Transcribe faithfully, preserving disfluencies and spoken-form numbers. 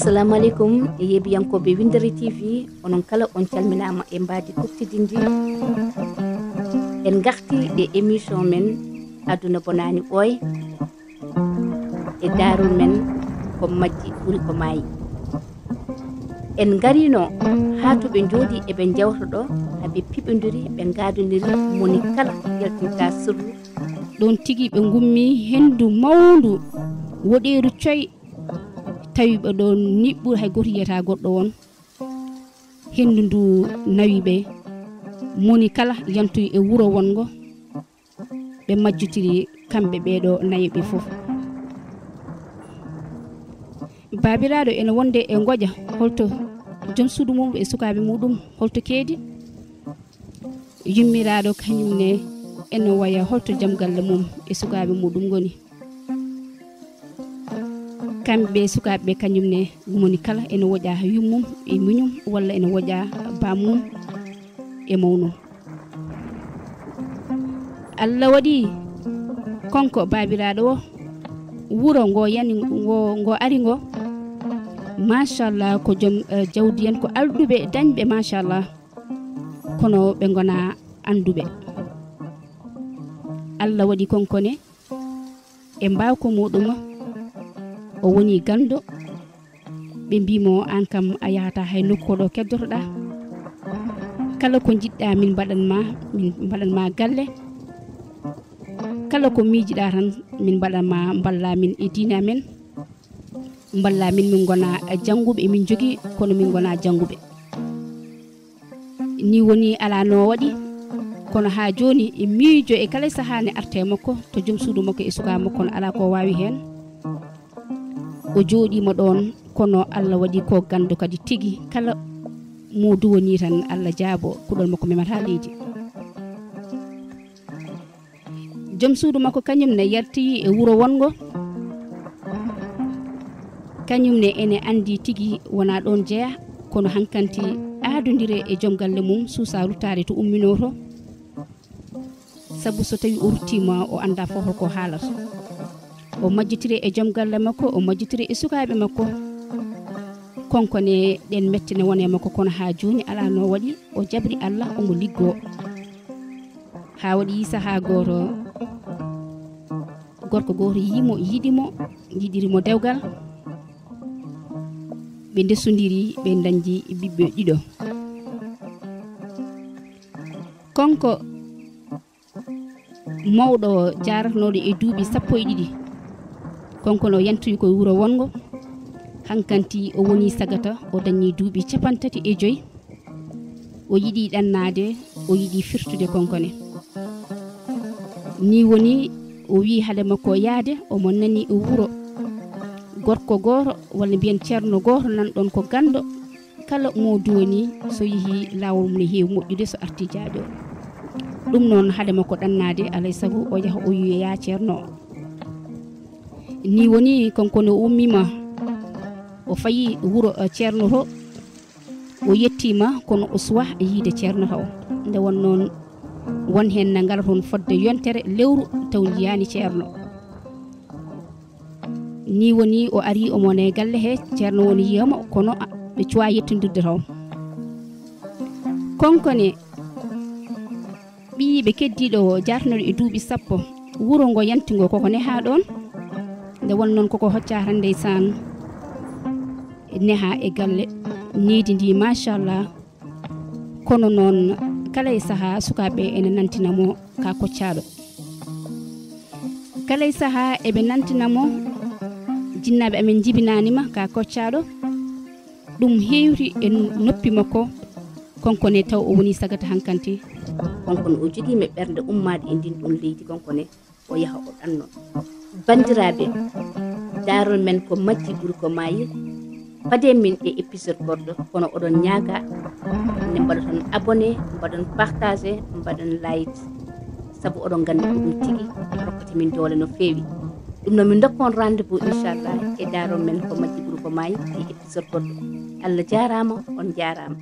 Assalamu aleykum, e yeebiyankooɓe Winndere T V, onon kala on calminaama e mbaadi kuftidinndi. En ngarti e émission men Aduna Bonaani Ɓooy, e daarol men Ko Majji Ɓuri Ko Maayi. En ngariino haa to ɓe njooɗi eɓe njewta ɗo, haa ɓe piɓondiri, ɓe ngaadondiri, moni kala yaltinta sirru. Ɗoon tigi ɓe ngummi henndu mawndu, woɗeeru coy, tawi ɓe ɗoon niɓɓu, hay gooto yiyata goɗɗo won. Henndu ndu nawi ɓe, moni kala yantoyi e wuro wonngo, ɓe majjotiri kamɓe ɓee ɗoo nayo ɓe fof. Baabiraaɗo ene wonde e ngoƴa, holto joom suudu mum e sukaaɓe muɗum, holto keedi? Yummiraaɗo kañum ne ene waya, holto joom galle mum e sukaaɓe muɗum ngoni? Kamɓe sukaaɓe ɓe kañum ne, moni kala ene woƴa yummum e muñum, walla ene woƴa bammum e mawnum. Allah waɗi konko baabiraaɗo o, wuro ngo yani, ngo, ngo ari ngo, machallah, ko joom, eh, jawdi en, ko alɗuɓe dañɓe, machallah, kono ɓe ngona annduɓe. Allah waɗi konko ne, e mbaawka muɗum, o woni ganndo. Ɓe mbii mo, "Aan kam, a yahataa hay nokku, ko ɗo keddotoɗaa. Kala ko njiɗɗaa, min mbaɗan ma, min mbaɗan ma galle. Kala ko miijiɗaa tan, min mbaɗan ma, mballa min e diine amen. Mballa min, min ngona jannguɓe, emin njogii, kono min ngona jannguɓe." Ni woni, alaa no waɗi, kono haa jooni e miijo e kala sahaa ne arte makko, to joom suudu makko e sukaa makko, kono alaa ko waawi heen. O jooɗiima ɗoon, kono Allah waɗi ko ganndo kadi tigi, kala mo duwanii tan, Allah jaabo, kuɗol makko memataa leydi. Joom suudu makko kañum ne yaltoyi e wuro wonngo. Kañum ne ene anndi tigi wonaa ɗoon jeyaa, kono hankanti aadondire e joom galle mum, suusa ruttaade to umminoo to. Sabu so tawii o ruttiima, o anndaa fof holko haalata. O majjitiri e joom galle makko, o majjitiri e sukaaɓe makko. Konko ne, ɗeen mette ne woni e makko, kono haa jooni alaa no waɗi, o jabri Allah, omo liggoo. Haa waɗi sahaa gooto, gorko gooto yii mo, yiɗi mo, yiɗiri mo dewgal. Ɓe ndesondiri, ɓe ndañdi ɓiɓɓe ɗiɗo. Konko mawɗo jaaratnooɗo e duuɓi sappo e ɗiɗi, konko no yantoyi ko e wuro wonngo. Hankanti o woni sagata, o dañi duuɓi capanɗe tati e joy. O yiɗi ɗannaade, o yiɗi firtude konko ne. Ni woni o wii hade makko yaade, omo nani e wuro gorko gooto, walla mbiyen ceerno gooto nan ɗoon ko ganndo. Kala mo duwanii, so yehii, laawol mum ne heewi moƴƴude so artii jaaƴo. Ɗum noon, hade makko ɗannaade, alay sago o yaha o yiyoya ceerno o. Ni woni, kanko ne o ummiima, o fayi wuro, eh, ceerno to, o yettiima, kono o suwaa yiide ceerno taw. Nde won noon, won heen na ngara toon fodde yontere lewru taw njiyaani ceerno. Ni woni o ari omo ne galle he, ceerno woni yiya mo, kono a-, ɓe cuwaa yettondirde taw. Kanko ne, ɓiyiiɓe keddiiɗo o, jaaratnooɗo e duuɓi sappo, wuro ngo yanti ngo koko nehaa ɗoon. Nde won noon koko hoccaa tan ndeysaan, nehaa e galle. Nehdi ndi, machallah. Kono noon, kala e sahaa, sukaaɓe ene nantina mo ka koccaaɗo. Kala e sahaa, eɓe nantina mo, "Jinnaaɓe amen njibinaani ma ka koccaaɗo." Ɗum heewti e noppi makko, kanko ne taw o woni sagata hankanti. Kanko ne o jogii mi ɓernde ummaade e ndin ɗon leydi, kanko ne o yaha o ɗanno. Banndiraaɓe, daarol men ko majji ɓuri ko maayi. Pade min e épisode goɗɗo, kono oɗon ñaaga nde mbaɗoton abonné, mbaɗon partagé, mbaɗon like, sabu oɗon nganndi ko ɗum tigi rokkata min doole no feewi. Ɗum noon, min ndokka on rendez-vous, inchallah, e daarol men ko majji ɓuri ko maayi e épisode goɗɗo. Allah jaaraama, on jaaraama.